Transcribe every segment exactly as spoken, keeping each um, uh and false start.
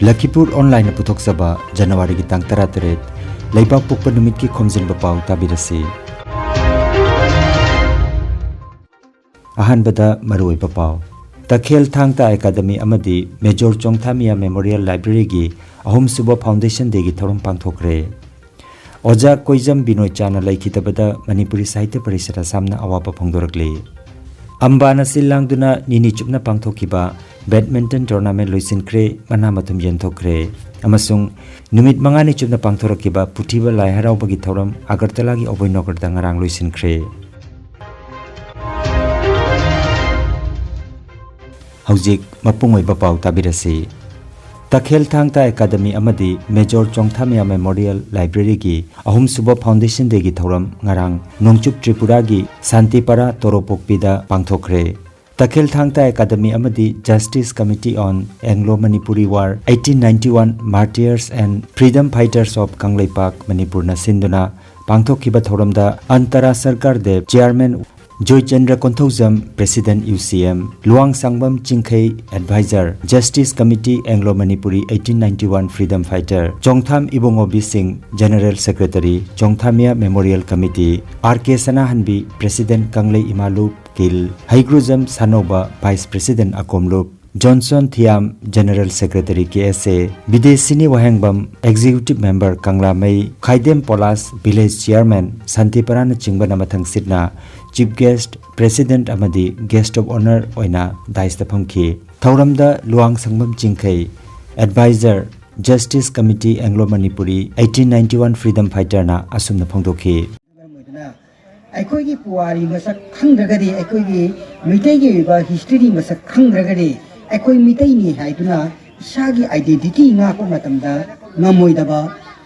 ꯂꯈꯤꯄꯨꯔ ꯑꯣꯟꯂꯥꯏꯟꯅ ꯄꯨꯊꯣꯛꯆꯕ ꯖꯅꯋꯥꯔꯤꯒꯤ ꯇꯥꯡ ꯇꯔꯥꯇꯔꯦꯠ, ꯂꯩꯕꯥꯛ ꯄꯣꯛꯄ ꯅꯨꯃꯤꯠꯀꯤ ꯈꯣꯝꯖꯤꯟꯕ ꯄꯥꯎ ꯇꯥꯕꯤꯔꯁꯤ꯫ ꯑꯍꯥꯟꯕꯗ ꯃꯔꯨꯑꯣꯏꯕ ꯄꯥꯎ꯫ ꯇꯈꯦꯜ ꯊꯥꯡ ꯇꯥ ꯑꯦꯀꯥꯗꯃꯤ ꯑꯃꯗꯤ ꯃꯦꯖꯣꯔ ꯆꯣꯡꯊꯥꯃꯤꯌꯥ ꯃꯦꯃꯣꯔꯤꯌꯦꯜ ꯂꯥꯏꯕ꯭ꯔꯦꯔꯤꯒꯤ ꯑꯍꯨꯝꯁꯨꯕ ꯐꯥꯎꯟꯗꯦꯁꯟ ꯗꯦꯒꯤ ꯊꯧꯔꯝ ꯄꯥꯡꯊꯣꯛꯈ꯭ꯔꯦ꯫ ꯑꯣꯖꯥ ꯀꯣꯏꯖꯝ ꯕꯤꯅꯣꯏ ꯆꯥꯅ ꯂꯩꯈꯤꯗꯕꯗ ꯃꯅꯤꯄꯨꯔꯤ ꯁꯥꯍꯤꯇ꯭ꯌ ꯄꯔꯤꯁꯠ ꯑꯁꯥꯝꯅ ꯑꯋꯥꯕ ꯐꯣꯡꯗꯣꯔꯛꯂꯤ꯫ ꯑꯝꯕꯥꯅ ꯁꯤꯜ ꯂꯥꯡꯗꯨꯅ ꯅꯤꯅꯤ ꯆꯨꯞꯅ ꯄꯥꯡꯊꯣꯛꯈꯤꯕ ꯕꯦꯗꯃꯤꯟꯇꯟ ꯇꯣꯔꯅꯥꯃꯦꯟ ꯂꯣꯏꯁꯤꯟꯈ꯭ꯔꯦ, ꯃꯅꯥ ꯃꯊꯨꯝ ꯌꯦꯟꯊꯣꯛꯈ꯭ꯔꯦ꯫ ꯑꯃꯁꯨꯡ ꯅꯨꯃꯤꯠ ꯃꯉꯥꯅꯤ ꯆꯨꯞꯅ ꯄꯥꯡꯊꯣꯔꯛꯈꯤꯕ ꯄꯨꯊꯤꯕ ꯂꯥꯏ ꯍꯔꯥꯎꯕꯒꯤ ꯊꯧꯔꯝ ꯑꯒꯔꯇꯂꯥꯒꯤ ꯑꯣꯕꯣꯏ ꯅꯣꯒꯔꯗ ꯉꯔꯥꯡ ꯂꯣꯏꯁꯤꯟꯈ꯭ꯔꯦ꯫ ꯍꯧꯖꯤꯛ ꯃꯄꯨꯡ ꯑꯣꯏꯕ ꯄꯥꯎ ꯇꯥꯕꯤꯔꯁꯤ꯫ ꯇꯈꯦꯜ ꯊꯥꯡ ꯇꯥ ꯑꯦꯀꯥꯗꯃꯤ ꯑꯃꯗꯤ ꯃꯦꯖꯣꯔ ꯆꯣꯡꯊꯥꯃꯤꯌꯥ ꯃꯦꯃꯣꯔꯤꯌꯦꯜ ꯂꯥꯏꯕ꯭ꯔꯦꯔꯤꯒꯤ ꯑꯍꯨꯝꯁꯨꯕ ꯐꯥꯎꯟꯗꯦꯁꯟ ꯗꯦꯒꯤ ꯊꯧꯔꯝ ꯉꯔꯥꯡ ꯅꯣꯡꯆꯨꯞ ꯇ꯭ꯔꯤꯄꯨꯔꯥꯒꯤ ꯁꯥꯟꯇꯤꯄꯥꯔꯥ ꯇꯣꯔꯣꯄꯣꯛꯄꯤꯗ ꯄꯥꯡꯊꯣꯛꯈ꯭ꯔꯦ꯫ ꯇꯈꯦꯜ ꯊꯥꯡ ꯇꯥ ꯑꯦꯀꯥꯗꯃꯤ ꯑꯃꯗꯤ Justice Committee on Anglo Manipuri War eighteen ninety-one Martyrs and Freedom Fighters of Kangleipak ꯃꯅꯤꯄꯨꯔꯅ ꯁꯤꯟꯗꯨꯅ ꯄꯥꯡꯊꯣꯛꯈꯤꯕ ꯊꯧꯔꯝꯗ Antara Sarkar Deb, chairman Joychandra Konthoujam, president U C M, Luwangsangbam Chingkhei, adviser, Justice Committee Anglo Manipuri eighteen ninety-one Freedom Fighter, Chongtham Ibungo ꯕꯤꯁꯤꯡ, ꯖꯦꯅꯔꯦꯜ ꯁꯦꯀ꯭ꯔꯦꯇꯔꯤ, ꯆꯣꯡꯊꯥꯃꯤꯌꯥ memorial committee, R K Sanahanbi, president Kanglei ꯏꯃꯥ ꯂꯨꯞ ꯀꯤꯜ, Heigrujam Sanaoba, vice president ꯑꯀꯣꯝ ꯂꯨꯞ, Johnson Thiyam, general secretary K S A, Bideshini Wahengbam, executive member ꯀꯪꯂꯥꯃꯩ, Khaidem Polash, village chairman ꯁꯥꯟꯇꯤꯄꯔꯥꯅꯆꯤꯡꯕꯅ ꯃꯊꯪ ꯁꯤꯠꯅ ꯆꯤꯐ ꯒꯦꯁ꯭ꯠ, ꯄ꯭ꯔꯦꯁꯤꯗꯦꯟꯠ ꯑꯃꯗꯤ ꯒꯦꯁ꯭ꯠ ꯑꯣꯐ ꯑꯣꯅꯔ ꯑꯣꯏꯅ ꯗꯥꯏꯁꯇ ꯐꯝꯈꯤ꯫ ꯊꯧꯔꯝꯗ Luwangsangbam Chingkhei, adviser, Justice Committee Anglo Manipuri eighteen ninety-one Freedom Fighterꯅ ꯑꯁꯨꯝꯅ ꯐꯣꯡꯗꯣꯛꯈꯤ꯫ ꯃꯔꯝ ꯑꯣꯏꯗꯨꯅ ꯑꯩꯈꯣꯏꯒꯤ ꯄꯨꯋꯥꯔꯤ ꯃꯁꯛ ꯈꯪꯗ꯭ꯔꯒꯗꯤ, ꯑꯩꯈꯣꯏꯒꯤ ꯃꯤꯇꯩꯒꯤ ꯑꯣꯏꯕ ꯍꯤꯁꯇ꯭ꯔꯤꯒꯤ ꯃꯁꯛ ꯈꯪꯗ꯭ꯔꯒꯗꯤ, ꯑꯩꯈꯣꯏ ꯃꯤꯇꯩꯅꯤ ꯍꯥꯏꯗꯨꯅ ꯏꯁꯥꯒꯤ ꯑꯥꯏꯗꯦꯟꯇꯤꯇꯤ ꯉꯥꯛꯄ ꯃꯇꯝꯗ ꯉꯝꯃꯣꯏꯗꯕ,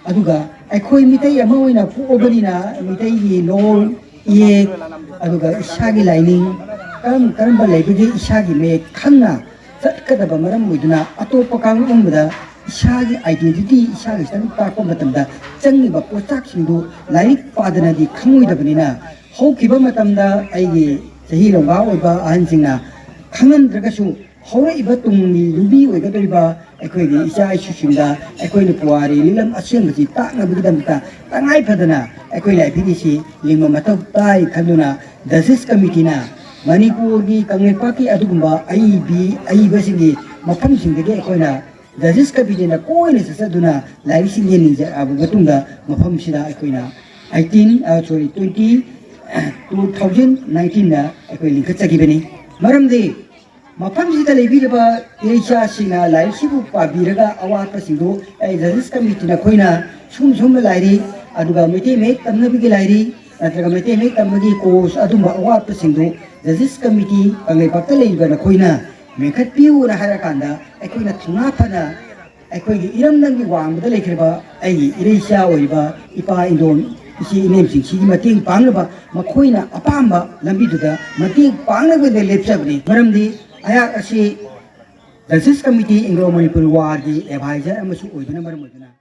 ꯑꯗꯨꯒ ꯑꯩꯈꯣꯏ ꯃꯤꯇꯩ ꯑꯃ ꯑꯣꯏꯅ ꯄꯣꯛꯑꯕꯅꯤꯅ ꯃꯤꯇꯩꯒꯤ ꯂꯣꯜ, ꯏꯌꯦꯛ, ꯑꯗꯨꯒ ꯏꯁꯥꯒꯤ ꯂꯥꯏꯅꯤꯡ ꯀꯔꯝ ꯀꯔꯝꯕ ꯂꯩꯕꯒꯦ ꯏꯁꯥꯒꯤ ꯃꯌꯦꯛ ꯈꯪꯅ ꯆꯠꯀꯗꯕ ꯃꯔꯝ ꯑꯣꯏꯗꯨꯅ, ꯑꯇꯣꯞꯄ ꯀꯥꯡꯂꯨꯞ ꯑꯃꯗ ꯏꯁꯥꯒꯤ ꯑꯥꯏꯗꯦꯟꯇꯤꯇꯤ ꯏꯁꯥꯒꯤ ꯈꯤꯇꯪ ꯇꯥꯛꯄ ꯃꯇꯝꯗ ꯆꯪꯉꯤꯕ ꯄꯣꯠꯆꯥꯛꯁꯤꯡꯗꯨ ꯂꯥꯏꯔꯤꯛ ꯄꯥꯗꯅꯗꯤ ꯈꯪꯉꯣꯏꯗꯕꯅꯤꯅ, ꯍꯧꯈꯤꯕ ꯃꯇꯝꯗ ꯑꯩꯒꯤ ꯆꯍꯤ ꯂꯣꯡꯒꯥ ꯑꯣꯏꯕ ꯑꯍꯟꯁꯤꯡꯅ ꯈꯪꯍꯟꯗ꯭ꯔꯒꯁꯨ, ꯍꯧꯔꯛꯏꯕ ꯇꯨꯡꯒꯤ ꯌꯨꯝꯕꯤ ꯑꯣꯏꯒꯗꯧꯔꯤꯕ ꯑꯩꯈꯣꯏꯒꯤ ꯏꯆꯥ ꯏꯁꯨꯁꯤꯡꯗ ꯑꯩꯈꯣꯏꯅ ꯄꯨꯋꯥꯔꯤ ꯂꯤꯂꯝ ꯑꯁꯦꯡꯕꯁꯤ ꯇꯥꯛꯅꯕꯒꯤꯗꯃꯛꯇ ꯇꯉꯥꯏ ꯐꯗꯅ ꯑꯩꯈꯣꯏ ꯂꯥꯏꯕ꯭ꯔꯦꯔꯤꯁꯤ ꯂꯤꯡꯕ ꯃꯊꯧ ꯇꯥꯏ ꯈꯟꯗꯨꯅ ꯖꯁꯇꯤꯁ ꯀꯃꯤꯇꯤꯅ ꯃꯅꯤꯄꯨꯔꯒꯤ ꯀꯪꯂꯩꯄꯥꯛꯀꯤ ꯑꯗꯨꯒꯨꯝꯕ ꯑꯏꯕꯤ ꯑꯏꯕꯁꯤꯡꯒꯤ ꯃꯐꯝꯁꯤꯡꯗꯒꯤ ꯑꯩꯈꯣꯏꯅ ꯖꯁꯇꯤꯁ ꯀꯃꯤꯇꯤꯅ ꯀꯣꯏꯅ ꯆꯠꯆꯗꯨꯅ ꯂꯥꯏꯔꯤꯛꯁꯤꯡ ꯌꯦꯡꯅꯤꯡꯖꯔꯛꯑꯕ ꯃꯇꯨꯡꯗ ꯃꯐꯝꯁꯤꯗ ꯑꯩꯈꯣꯏꯅ ꯑꯩꯠꯇꯤꯟ ꯁꯣꯔꯤ ꯇ꯭ꯋꯦꯟꯇꯤ ꯇꯨ ꯊꯥꯎꯖꯟ ꯅꯥꯏꯟꯇꯤꯟꯗ ꯑꯩꯈꯣꯏ ꯂꯤꯡꯈꯠꯆꯈꯤꯕꯅꯤ꯫ ꯃꯔꯝꯗꯤ ꯃꯐꯝꯁꯤꯗ ꯂꯩꯕꯤꯔꯤꯕ ꯏꯆꯥꯁꯤꯡꯅ ꯂꯥꯏꯔꯤꯛꯁꯤꯕꯨ ꯄꯥꯕꯤꯔꯒ ꯑꯋꯥꯠꯄꯁꯤꯡꯗꯨ ꯑꯩ ꯖꯁꯇꯤꯁ ꯀꯃꯤꯇꯤꯅ ꯑꯩꯈꯣꯏꯅ ꯁꯨꯝ ꯁꯨꯝꯕ ꯂꯥꯏꯔꯤꯛ ꯑꯗꯨꯒ ꯃꯩꯇꯩ ꯃꯌꯦꯛ ꯇꯝꯅꯕꯒꯤ ꯂꯥꯏꯔꯤꯛ ꯅꯠꯇ꯭ꯔꯒ ꯃꯩꯇꯩ ꯃꯌꯦꯛ ꯇꯝꯕꯒꯤ ꯀꯣꯔꯁ ꯑꯗꯨꯝꯕ ꯑꯋꯥꯠꯄꯁꯤꯡꯗꯨ ꯖꯁꯇꯤꯁ ꯀꯃꯤꯇꯤ ꯀꯪꯂꯩꯄꯥꯛꯇ ꯂꯩꯔꯤꯕ ꯅꯈꯣꯏꯅ ꯃꯦꯟꯈꯠꯄꯤꯌꯨꯅ ꯍꯥꯏꯔꯀꯥꯟꯗ ꯑꯩꯈꯣꯏꯅ ꯊꯧꯅꯥ ꯐꯅ ꯑꯩꯈꯣꯏꯒꯤ ꯏꯔꯝꯗꯝꯒꯤ ꯋꯥꯡꯃꯗ ꯂꯩꯈ꯭ꯔꯤꯕ ꯑꯩꯒꯤ ꯏꯔꯩꯆꯥ ꯑꯣꯏꯔꯤꯕ ꯏꯄꯥ ꯏꯟꯗꯣꯟ ꯏꯆꯦ ꯏꯅꯦꯝꯁꯤꯡꯁꯤꯒꯤ ꯃꯇꯦꯡ ꯄꯥꯡꯅꯕ ꯃꯈꯣꯏꯅ ꯑꯄꯥꯝꯕ ꯂꯝꯕꯤꯗꯨꯗ ꯃꯇꯦꯡ ꯄꯥꯡꯅꯕꯗ ꯂꯦꯞꯆꯕꯅꯤ꯫ ꯃꯔꯝꯗꯤ ꯑꯩꯍꯥꯛ ꯑꯁꯤ ꯖꯁꯇꯤꯁ ꯀꯃꯤꯇꯤ ꯑꯦꯡꯒ꯭ꯂꯣ ꯃꯅꯤꯄꯨꯔꯤ ꯋꯥꯔꯒꯤ ꯑꯦꯗꯚꯥꯏꯖꯔ ꯑꯃꯁꯨ ꯑꯣꯏꯕꯅ ꯃꯔꯝ ꯑꯣꯏꯗꯨꯅ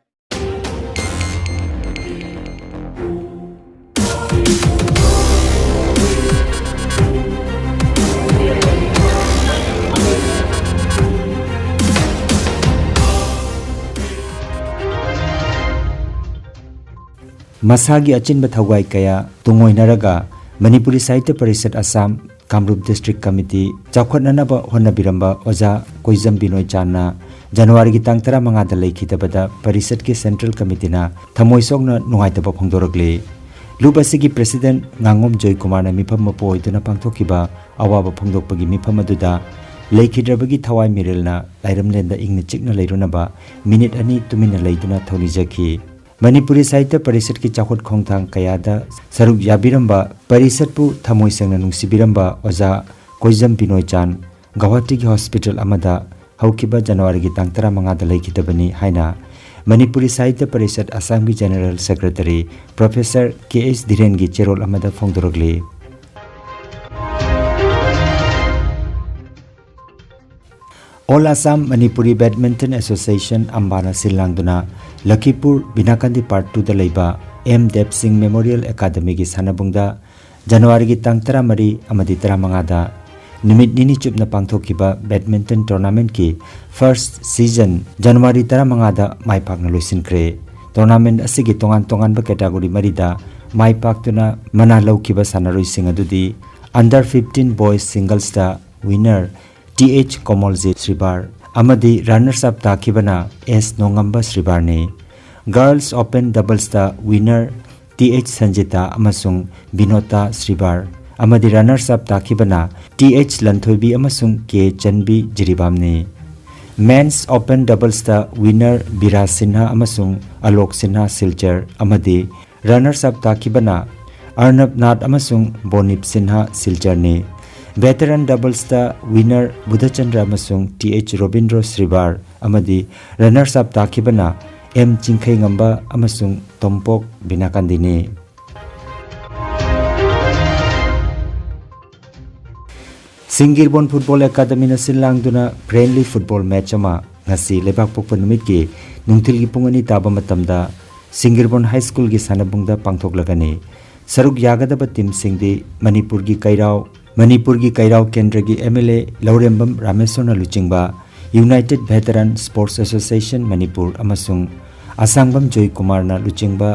ꯃꯁꯥꯒꯤ ꯑꯆꯤꯟꯕ ꯊꯧꯒꯥꯏ ꯀꯌꯥ ꯇꯨꯡꯑꯣꯏꯅꯔꯒ ꯃꯅꯤꯄꯨꯔꯤ ꯁꯥꯍꯤꯇ꯭ꯌ ꯄꯔꯤꯁꯠ ꯑꯁꯥꯝ ꯀꯥꯡꯂꯨꯞ ꯗꯤꯁꯇ꯭ꯔꯤꯛ ꯀꯃꯤꯇꯤ ꯆꯥꯎꯈꯠꯅꯅꯕ ꯍꯣꯠꯅꯕꯤꯔꯝꯕ ꯑꯣꯖꯥ ꯀꯣꯏꯖꯝ ꯕꯤꯅꯣꯏ ꯆꯥꯟꯅ ꯖꯅꯋꯥꯔꯤꯒꯤ ꯇꯥꯡ ꯇꯔꯥꯃꯉꯥꯗ ꯂꯩꯈꯤꯗꯕꯗ ꯄꯔꯤꯁꯠꯀꯤ ꯁꯦꯟꯇ꯭ꯔꯦꯜ ꯀꯃꯤꯇꯤꯅ ꯊꯃꯣꯏ ꯁꯣꯛꯅ ꯅꯨꯡꯉꯥꯏꯇꯕ ꯐꯣꯡꯗꯣꯔꯛꯂꯤ꯫ ꯂꯨꯞ ꯑꯁꯤꯒꯤ ꯄ꯭ꯔꯦꯁꯤꯗꯦꯟꯠ ꯉꯥꯉꯣꯝ ꯖꯣꯏꯀꯨꯃꯥꯔꯅ ꯃꯤꯐꯝ ꯃꯄꯨ ꯑꯣꯏꯗꯨꯅ ꯄꯥꯡꯊꯣꯛꯈꯤꯕ ꯑꯋꯥꯕ ꯐꯣꯡꯗꯣꯛꯄꯒꯤ ꯃꯤꯐꯝ ꯑꯗꯨꯗ ꯂꯩꯈꯤꯗ꯭ꯔꯕꯒꯤ ꯊꯋꯥꯏ ꯃꯤꯔꯦꯜꯅ ꯂꯥꯏꯔꯝꯂꯦꯟꯗ ꯏꯪꯅ ꯆꯤꯛꯅ ꯂꯩꯔꯨꯅꯕ ꯃꯤꯅꯤꯠ ꯑꯅꯤ ꯇꯨꯃꯤꯟꯅ ꯂꯩꯗꯨꯅ ꯊꯧꯅꯤꯖꯈꯤ꯫ ꯃꯅꯤꯄꯨꯔꯤ ꯁꯥꯍꯤꯇ꯭ꯌ ꯄꯔꯤꯁꯠꯀꯤ ꯆꯥꯎꯈꯠ ꯈꯣꯡꯊꯥꯡ ꯀꯌꯥꯗ ꯁꯔꯨꯛ ꯌꯥꯕꯤꯔꯝꯕ, ꯄꯔꯤꯁꯠꯄꯨ ꯊꯃꯣꯏ ꯁꯦꯡꯅ ꯅꯨꯡꯁꯤꯕꯤꯔꯝꯕ ꯑꯣꯖꯥ ꯀꯣꯏꯖꯝ ꯕꯤꯅꯣꯏ ꯆꯥꯟ ꯒꯧꯍꯥꯇꯤꯒꯤ ꯍꯣꯁꯄꯤꯇꯥꯜ ꯑꯃꯗ ꯍꯧꯈꯤꯕ ꯖꯅꯋꯥꯔꯤꯒꯤ ꯇꯥꯡ ꯇꯔꯥꯃꯉꯥꯗ ꯂꯩꯈꯤꯗꯕꯅꯤ ꯍꯥꯏꯅ ꯃꯅꯤꯄꯨꯔꯤ ꯁꯥꯍꯤꯇ꯭ꯌ ꯄꯔꯤꯁꯠ ꯑꯁꯥꯝꯒꯤ ꯖꯦꯅꯔꯦꯜ ꯁꯦꯀ꯭ꯔꯦꯇꯔꯤ ꯄ꯭ꯔꯣꯐꯦꯁꯔ ꯀꯦ ꯑꯩꯆ ꯙꯤꯔꯦꯟꯒꯤ ꯆꯦꯔꯣꯜ ꯑꯃꯗ ꯐꯣꯡꯗꯣꯔꯛꯂꯤ꯫ All Assam Manipuri Badminton Association, ꯑꯝꯕꯥꯅ ꯁꯤꯜ ꯂꯥꯡꯗꯨꯅ ꯂꯈꯤꯄꯨꯔ ꯕꯤꯅꯥꯀꯥꯟꯗꯤ ꯄꯥꯔꯠ ꯇꯨꯗ ꯂꯩꯕ ꯑꯦꯝ ꯗꯦꯕ ꯁꯤꯡ ꯃꯦꯃꯣꯔꯤꯌꯦꯜ ꯑꯦꯀꯥꯗꯃꯤꯒꯤ ꯁꯥꯟꯅꯕꯨꯡꯗ ꯖꯅꯋꯥꯔꯤꯒꯤ ꯇꯥꯡ ꯇꯔꯥꯃꯔꯤ ꯑꯃꯗꯤ ꯇꯔꯥꯃꯉꯥꯗ ꯅꯨꯃꯤꯠ ꯅꯤꯅꯤ ꯆꯨꯞꯅ ꯄꯥꯡꯊꯣꯛꯈꯤꯕ badminton tournamentꯀꯤ first season January ꯇꯔꯥꯃꯉꯥꯗ ꯃꯥꯏ ꯄꯥꯛꯅ ꯂꯣꯏꯁꯤꯟꯈ꯭ꯔꯦ꯫ Tournament ꯑꯁꯤꯒꯤ ꯇꯣꯉꯥꯟ ꯇꯣꯉꯥꯟꯕ category ꯃꯔꯤꯗ ꯃꯥꯏ ꯄꯥꯛꯇꯨꯅ ꯃꯅꯥ ꯂꯧꯈꯤꯕ ꯁꯥꯟꯅꯔꯣꯏꯁꯤꯡ ꯑꯗꯨꯗꯤ under fifteen boys singlesꯇ winner ꯇꯤ ꯑꯩꯆ ꯀꯣꯃꯣꯜꯖꯤꯠ ꯁ꯭ꯔꯤꯕꯥꯔ ꯑꯃꯗꯤ runners up ꯇꯥꯈꯤꯕꯅ ꯑꯦꯁ ꯅꯣꯡꯉꯝꯕ ꯁ꯭ꯔꯤꯕꯥꯔꯅꯤ꯫ Girls Open doublesꯇ winner ꯇꯤ ꯑꯩꯆ ꯁꯟꯖꯤꯇꯥ ꯑꯃꯁꯨꯡ ꯕꯤꯅꯣꯇꯥ ꯁ꯭ꯔꯤꯕꯥꯔ ꯑꯃꯗꯤ runners up ꯇꯥꯈꯤꯕꯅ ꯇꯤ ꯑꯩꯆ ꯂꯟꯊꯣꯏꯕꯤ ꯑꯃꯁꯨꯡ ꯀꯦ ꯆꯟꯕꯤ ꯖꯤꯔꯤꯕꯥꯝꯅꯤ꯫ Men's Open doublesꯇ winner ꯕꯤꯔꯥ ꯁꯤꯟꯍꯥ ꯑꯃꯁꯨꯡ ꯑꯂꯣꯛ ꯁꯤꯟꯍꯥ ꯁꯤꯜꯆꯔ ꯑꯃꯗꯤ runners up ꯇꯥꯈꯤꯕꯅ ꯑꯔꯅꯕ ꯅꯥꯊ ꯑꯃꯁꯨꯡ ꯕꯣꯅꯤꯞ ꯁꯤꯟꯍꯥ ꯁꯤꯜꯆꯔꯅꯤ꯫ Veteran doublesꯇ winner ꯕꯨꯙꯆꯟꯗ꯭ꯔ ꯑꯃꯁꯨꯡ ꯇꯤ ꯑꯩꯆ ꯔꯣꯕꯤꯟꯗ꯭ꯔꯣ ꯁ꯭ꯔꯤꯕꯥꯔ ꯑꯃꯗꯤ runners up ꯇꯥꯈꯤꯕꯅ ꯑꯦꯝ ꯆꯤꯡꯈꯩꯉꯝꯕ ꯑꯃꯁꯨꯡ ꯇꯣꯝꯄꯣꯛ ꯕꯤꯅꯥꯀꯥꯟꯗꯤꯅꯤ꯫ ꯁꯤꯡꯒꯤꯔꯕꯣꯟ ꯐꯨꯠꯕꯣꯜ ꯑꯦꯀꯥꯗꯃꯤꯅ ꯁꯤꯜ ꯂꯥꯡꯗꯨꯅ friendly football match ꯑꯃ ꯉꯁꯤ ꯂꯩꯕꯥꯛꯄꯣꯛꯄ ꯅꯨꯃꯤꯠꯀꯤ ꯅꯨꯡꯊꯤꯜꯒꯤ ꯄꯨꯡ ꯑꯅꯤ ꯇꯥꯕ ꯃꯇꯝꯗ ꯁꯤꯡꯒꯤꯔꯕꯣꯟ ꯍꯥꯏ ꯁ꯭ꯀꯨꯜꯒꯤ ꯁꯥꯟꯅꯕꯨꯡꯗ ꯄꯥꯡꯊꯣꯛꯂꯒꯅꯤ꯫ ꯁꯔꯨꯛ ꯌꯥꯒꯗꯕ ꯇꯤꯝꯁꯤꯡꯗꯤ ꯃꯅꯤꯄꯨꯔꯒꯤ ꯀꯩꯔꯥꯎ, ꯃꯅꯤꯄꯨꯔꯒꯤ ꯀꯩꯔꯥꯎ ꯀꯦꯟꯗ꯭ꯔꯒꯤ ꯑꯦꯝ ꯑꯦꯜ ꯑꯦ ꯂꯧꯔꯦꯝꯕꯝ ꯔꯥꯃꯦꯁꯣꯔꯅ ꯂꯨꯆꯤꯡꯕ United Veteran Sports Association Manipur ꯑꯃꯁꯨꯡ ꯑꯁꯥꯡꯕꯝ ꯖꯣꯏꯀꯨꯃꯥꯔꯅ ꯂꯨꯆꯤꯡꯕ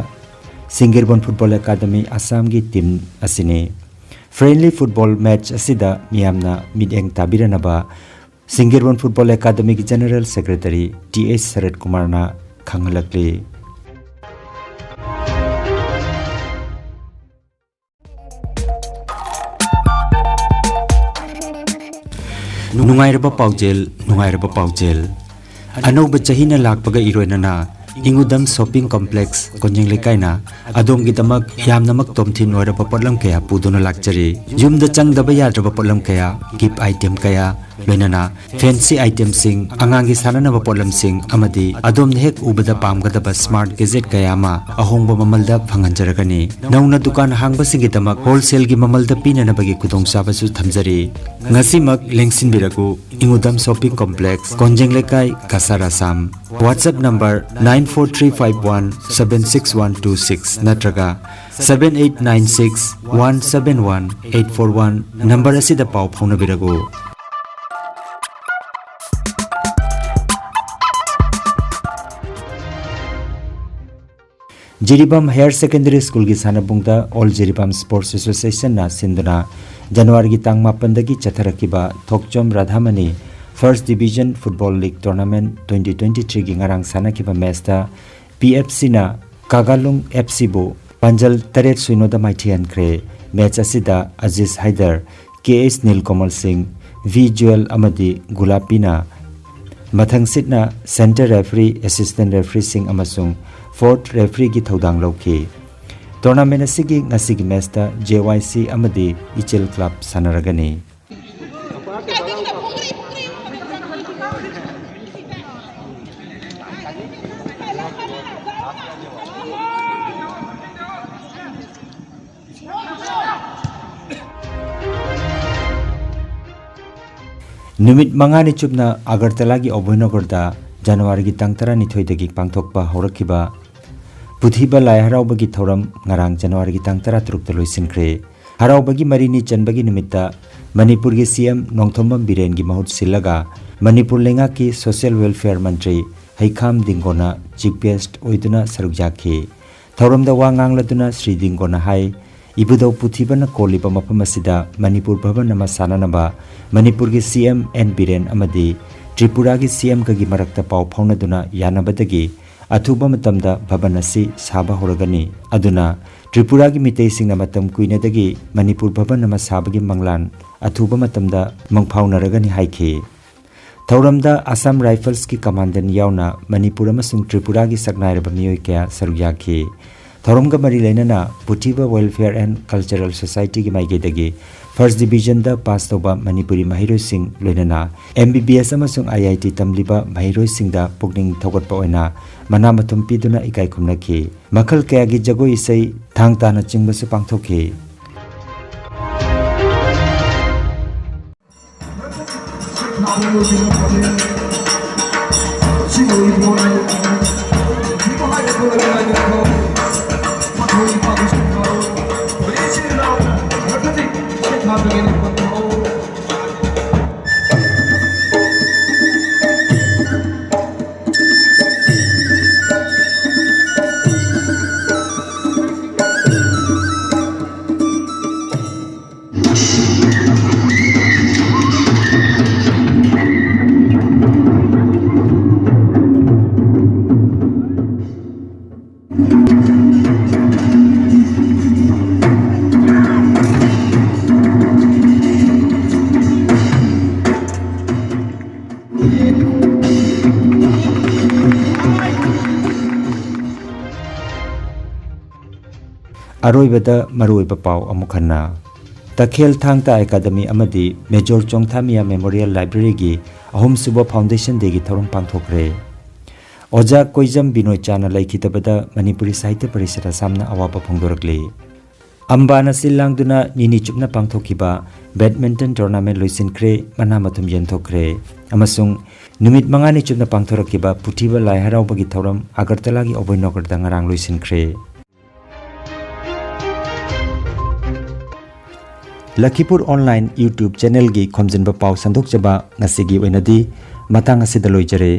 ꯁꯤꯡꯒꯤꯔꯕꯣꯟ ꯐꯨꯠꯕꯣꯜ ꯑꯦꯀꯥꯗꯃꯤ ꯑꯁꯥꯝꯒꯤ ꯇꯤꯝ ꯑꯁꯤꯅꯤ꯫ Friendly football match ꯑꯁꯤꯗ ꯃꯤꯌꯥꯝꯅ ꯃꯤꯠꯌꯦꯡ ꯇꯥꯕꯤꯔꯅꯕ ꯁꯤꯡꯒꯤꯔꯕꯣꯟ ꯐꯨꯠꯕꯣꯜ ꯑꯦꯀꯥꯗꯃꯤꯒꯤ general secretary T H Sarat ꯀꯨꯃꯥꯔꯅ ꯈꯪꯍꯜꯂꯛꯂꯤ꯫ ꯅꯨꯡꯉꯥꯏꯔꯕ ꯄꯥꯎꯖꯦꯜ, ꯅꯨꯡꯉꯥꯏꯔꯕ ꯄꯥꯎꯖꯦꯜ꯫ ꯑꯅꯧꯕ ꯆꯍꯤꯅ ꯂꯥꯛꯄꯒ ꯏꯔꯣꯏꯅꯅ ꯏꯉꯨꯗꯝ ꯁꯣꯞꯄꯤꯡ ꯀꯣꯝꯄ꯭ꯂꯦꯛꯁ ꯀꯣꯟꯖꯦꯡ ꯂꯩꯀꯥꯏꯅ ꯑꯗꯣꯝꯒꯤꯗꯃꯛ ꯌꯥꯝꯅꯃꯛ ꯇꯣꯝꯊꯤꯟ ꯑꯣꯏꯔꯕ ꯄꯣꯠꯂꯝ ꯀꯌꯥ ꯄꯨꯗꯨꯅ ꯂꯥꯛꯆꯔꯤ꯫ ꯌꯨꯝꯗ ꯆꯪꯗꯕ ꯌꯥꯗ꯭ꯔꯕ ꯄꯣꯠꯂꯝ ꯀꯌꯥ, ꯒꯤꯐ ꯑꯥꯏꯇꯦꯝ ꯀꯌꯥ, ꯂꯣꯏꯅꯅ ꯐꯦꯟꯁꯤ ꯑꯥꯏꯇꯦꯝꯁꯤꯡ, ꯑꯉꯥꯡꯒꯤ ꯁꯥꯟꯅꯅꯕ ꯄꯣꯠꯂꯝꯁꯤꯡ ꯑꯃꯗꯤ ꯑꯗꯣꯝꯅ ꯍꯦꯛ ꯎꯕꯗ ꯄꯥꯝꯒꯗꯕ ꯁ꯭ꯃꯥꯔꯠ ꯒꯦꯖꯦꯠ ꯀꯌꯥ ꯑꯃ ꯑꯍꯣꯡꯕ ꯃꯃꯜꯗ ꯐꯪꯍꯟꯖꯔꯒꯅꯤ꯫ ꯅꯧꯅ ꯗꯨꯀꯥꯟ ꯍꯥꯡꯕꯁꯤꯡꯒꯤꯗꯃꯛ ꯍꯣꯜꯁꯦꯜꯒꯤ ꯃꯃꯜꯗ ꯄꯤꯅꯅꯕꯒꯤ ꯈꯨꯗꯣꯡꯆꯥꯕꯁꯨ ꯊꯝꯖꯔꯤ꯫ ꯉꯁꯤꯃꯛ ꯂꯦꯡꯁꯤꯟꯕꯤꯔꯛꯎ, ꯏꯉꯨꯗꯝ ꯁꯣꯞꯄꯤꯡ ꯀꯣꯝꯄ꯭ꯂꯦꯛꯁ, ꯀꯣꯟꯖꯦꯡ ꯂꯩꯀꯥꯏ, Cachar, Assam. WhatsApp number nine four three five one seven six one two six ꯅꯠꯇ꯭ꯔꯒ seven eight nine six one seven one eight four one number ꯑꯁꯤꯗ ꯄꯥꯎ ꯐꯥꯎꯅꯕꯤꯔꯛꯎ꯫ Jiribam Higher Secondary Schoolꯒꯤ ꯁꯥꯟꯅꯕꯨꯡꯗ All Jiribam Sports Associationꯅ ꯁꯤꯟꯗꯨꯅ ꯖꯅꯋꯥꯔꯤꯒꯤ ꯇꯥꯡ ꯃꯥꯄꯟꯗꯒꯤ ꯆꯠꯊꯔꯛꯈꯤꯕ ꯊꯣꯛꯆꯣꯝ ꯔꯥꯙꯥꯃꯅꯤ First Division Football League Tournament twenty twenty-threeꯒꯤ ꯉꯔꯥꯡ ꯁꯥꯟꯅꯈꯤꯕ matchꯇ P F ꯁꯤꯅ ꯀꯥꯒꯥꯂꯨꯡ F ꯁꯤꯕꯨ ꯄꯥꯟꯖꯜ ꯇꯔꯦꯠ ꯁꯤꯅꯣꯗ ꯃꯥꯏꯊꯤꯍꯟꯈ꯭ꯔꯦ꯫ Match ꯑꯁꯤꯗ ꯑꯖꯤꯖ ꯍꯥꯏꯗꯔ, ꯀꯦ ꯑꯦꯁ ꯅꯤꯜꯀꯣꯃꯜ ꯁꯤꯡ, ꯚꯤ ꯖꯨꯋꯦꯜ ꯑꯃꯗꯤ ꯒꯨꯂꯥꯄꯤꯅ ꯃꯊꯪꯁꯤꯠꯅ center referee, assistant refereeꯁꯤꯡ ꯑꯃꯁꯨꯡ fourth refereeꯒꯤ ꯊꯧꯗꯥꯡ ꯂꯧꯈꯤ꯫ Tournament ꯑꯁꯤꯒꯤ ꯉꯁꯤꯒꯤ matchꯇ ꯖꯦ ꯋꯥꯏ ꯁꯤ ꯑꯃꯗꯤ ꯏꯆꯤꯜ club ꯁꯥꯟꯅꯔꯒꯅꯤ꯫ ꯅꯨꯃꯤꯠ ꯃꯉꯥꯅꯤ ꯆꯨꯞꯅ ꯑꯒꯔꯇꯂꯥꯒꯤ ꯑꯚꯣꯏꯅꯒꯔꯗ ꯖꯅꯋꯥꯔꯤꯒꯤ ꯇꯥꯡ ꯇꯔꯥꯅꯤꯊꯣꯏꯗꯒꯤ ꯄꯥꯡꯊꯣꯛꯄ ꯍꯧꯔꯛꯈꯤꯕ ꯄꯨꯊꯤꯕ ꯂꯥꯏ ꯍꯔꯥꯎꯕꯒꯤ ꯊꯧꯔꯝ ꯉꯔꯥꯡ ꯖꯅꯋꯥꯔꯤꯒꯤ ꯇꯥꯡ ꯇꯔꯥꯇꯔꯨꯛꯇ ꯂꯣꯏꯁꯤꯟꯈ꯭ꯔꯦ꯫ ꯍꯔꯥꯎꯕꯒꯤ ꯃꯔꯤꯅꯤ ꯆꯟꯕꯒꯤ ꯅꯨꯃꯤꯠꯇ ꯃꯅꯤꯄꯨꯔꯒꯤ ꯁꯤ ꯑꯦꯝ ꯅꯣꯡꯊꯣꯝꯕꯝ ꯕꯤꯔꯦꯟꯒꯤ ꯃꯍꯨꯠ ꯁꯤꯜꯂꯒ ꯃꯅꯤꯄꯨꯔ ꯂꯩꯉꯥꯛꯀꯤ social welfare ꯃꯟꯇ꯭ꯔꯤ ꯍꯩꯈꯥꯝ ꯗꯤꯡꯒꯣꯅ chief guest ꯑꯣꯏꯗꯨꯅ ꯁꯔꯨꯛ ꯌꯥꯈꯤ꯫ ꯊꯧꯔꯝꯗ ꯋꯥ ꯉꯥꯡꯂꯗꯨꯅ ꯁ꯭ꯔꯤ ꯗꯤꯡꯒꯣꯅ ꯍꯥꯏ, ꯏꯕꯨꯙꯧ ꯄꯨꯊꯤꯕꯅ ꯀꯣꯜꯂꯤꯕ ꯃꯐꯝ ꯑꯁꯤꯗ ꯃꯅꯤꯄꯨꯔ ꯚꯕꯟ ꯑꯃ ꯁꯥꯅꯅꯕ ꯃꯅꯤꯄꯨꯔꯒꯤ ꯁꯤ ꯑꯦꯝ ꯑꯦꯟ ꯕꯤꯔꯦꯟ ꯑꯃꯗꯤ ꯇ꯭ꯔꯤꯄꯨꯔꯥꯒꯤ ꯁꯤ ꯑꯦꯝꯒꯒꯤ ꯃꯔꯛꯇ ꯄꯥꯎ ꯐꯥꯎꯅꯗꯨꯅ ꯌꯥꯅꯕꯗꯒꯤ ꯑꯊꯨꯕ ꯃꯇꯝꯗ ꯚꯕꯟ ꯑꯁꯤ ꯁꯥꯕ ꯍꯧꯔꯒꯅꯤ꯫ ꯑꯗꯨꯅ ꯇ꯭ꯔꯤꯄꯨꯔꯥꯒꯤ ꯃꯤꯇꯩꯁꯤꯡꯅ ꯃꯇꯝ ꯀꯨꯏꯅꯗꯒꯤ ꯃꯅꯤꯄꯨꯔ ꯚꯕꯟ ꯑꯃ ꯁꯥꯕꯒꯤ ꯃꯪꯂꯥꯟ ꯑꯊꯨꯕ ꯃꯇꯝꯗ ꯃꯪꯐꯥꯎꯅꯔꯒꯅꯤ ꯍꯥꯏꯈꯤ꯫ ꯊꯧꯔꯝꯗ Assam Riflesꯀꯤ commandant ꯌꯥꯎꯅ ꯃꯅꯤꯄꯨꯔ ꯑꯃꯁꯨꯡ ꯇ꯭ꯔꯤꯄꯨꯔꯥꯒꯤ ꯁꯛꯅꯥꯏꯔꯕ ꯃꯤꯑꯣꯏ ꯀꯌꯥ ꯁꯔꯨꯛ ꯌꯥꯈꯤ꯫ ꯊꯧꯔꯝꯒ ꯃꯔꯤ ꯂꯩꯅꯅ ꯄꯨꯊꯤꯕ Welfare and Cultural Societyꯒꯤ ꯃꯥꯏꯀꯩꯗꯒꯤ First Divisionꯗ pass ꯇꯧꯕ ꯃꯅꯤꯄꯨꯔꯤ ꯃꯍꯩꯔꯣꯏꯁꯤꯡ, ꯂꯣꯏꯅꯅ ꯑꯦꯝ ꯕꯤ ꯕꯤ ꯑꯦꯁ ꯑꯃꯁꯨꯡ ꯑꯥꯏ ꯑꯥꯏ ꯇꯤ ꯇꯝꯂꯤꯕ ꯃꯍꯩꯔꯣꯏꯁꯤꯡꯗ ꯄꯨꯛꯅꯤꯡ ꯊꯧꯒꯠꯄ ꯑꯣꯏꯅ ꯃꯅꯥ ꯃꯊꯨꯝ ꯄꯤꯗꯨꯅ ꯏꯀꯥꯏ ꯈꯨꯝꯅꯈꯤ꯫ ꯃꯈꯜ ꯀꯌꯥꯒꯤ ꯖꯒꯣꯏ ꯏꯁꯩ, ꯊꯥꯡ ꯇꯥꯅꯆꯤꯡꯕꯁꯨ ꯄꯥꯡꯊꯣꯛꯈꯤ꯫ ꯑꯔꯣꯏꯕꯗ ꯃꯔꯨꯑꯣꯏꯕ ꯄꯥꯎ ꯑꯃꯨꯛ ꯍꯟꯅ꯫ ꯇꯈꯦꯜ ꯊꯥꯡ ꯇꯥ ꯑꯦꯀꯥꯗꯃꯤ ꯑꯃꯗꯤ ꯃꯦꯖꯣꯔ ꯆꯣꯡꯊꯥꯃꯤꯌꯥ ꯃꯦꯃꯣꯔꯤꯌꯦꯜ ꯂꯥꯏꯕ꯭ꯔꯦꯔꯤꯒꯤ ꯑꯍꯨꯝꯁꯨꯕ ꯐꯥꯎꯟꯗꯦꯁꯟ ꯗꯦꯒꯤ ꯊꯧꯔꯝ ꯄꯥꯡꯊꯣꯛꯈ꯭ꯔꯦ꯫ ꯑꯣꯖꯥ ꯀꯣꯏꯖꯝ ꯕꯤꯅꯣꯏ ꯆꯥꯅ ꯂꯩꯈꯤꯗꯕꯗ ꯃꯅꯤꯄꯨꯔꯤ ꯁꯥꯍꯤꯇ꯭ꯌ ꯄꯔꯤꯁꯠ ꯑꯁꯥꯝꯅ ꯑꯋꯥꯕ ꯐꯣꯡꯗꯣꯔꯛꯂꯤ꯫ ꯑꯝꯕꯥꯅ ꯁꯤꯜ ꯂꯥꯡꯗꯨꯅ ꯅꯤꯅꯤ ꯆꯨꯞꯅ ꯄꯥꯡꯊꯣꯛꯈꯤꯕ ꯕꯦꯗꯃꯤꯟꯇꯟ ꯇꯣꯔꯅꯥꯃꯦꯟ ꯂꯣꯏꯁꯤꯟꯈ꯭ꯔꯦ, ꯃꯅꯥ ꯃꯊꯨꯝ ꯌꯦꯟꯊꯣꯛꯈ꯭ꯔꯦ꯫ ꯑꯃꯁꯨꯡ ꯅꯨꯃꯤꯠ ꯃꯉꯥꯅꯤ ꯆꯨꯞꯅ ꯄꯥꯡꯊꯣꯔꯛꯈꯤꯕ ꯄꯨꯊꯤꯕ ꯂꯥꯏ ꯍꯔꯥꯎꯕꯒꯤ ꯊꯧꯔꯝ ꯑꯒꯔꯇꯂꯥꯒꯤ ꯑꯣꯕꯣꯏ ꯅꯣꯒꯔꯗ ꯉꯔꯥꯡ ꯂꯣꯏꯁꯤꯟꯈ꯭ꯔꯦ꯫ ꯂꯈꯤꯄꯨꯔ ꯑꯣꯟꯂꯥꯏꯟ YouTube ꯆꯦꯅꯦꯜꯒꯤ ꯈꯣꯝꯖꯤꯟꯕ ꯄꯥꯎ ꯁꯟꯗꯣꯛꯆꯕ ꯉꯁꯤꯒꯤ ꯑꯣꯏꯅꯗꯤ ꯃꯇꯥꯡ ꯑꯁꯤꯗ ꯂꯣꯏꯖꯔꯦ꯫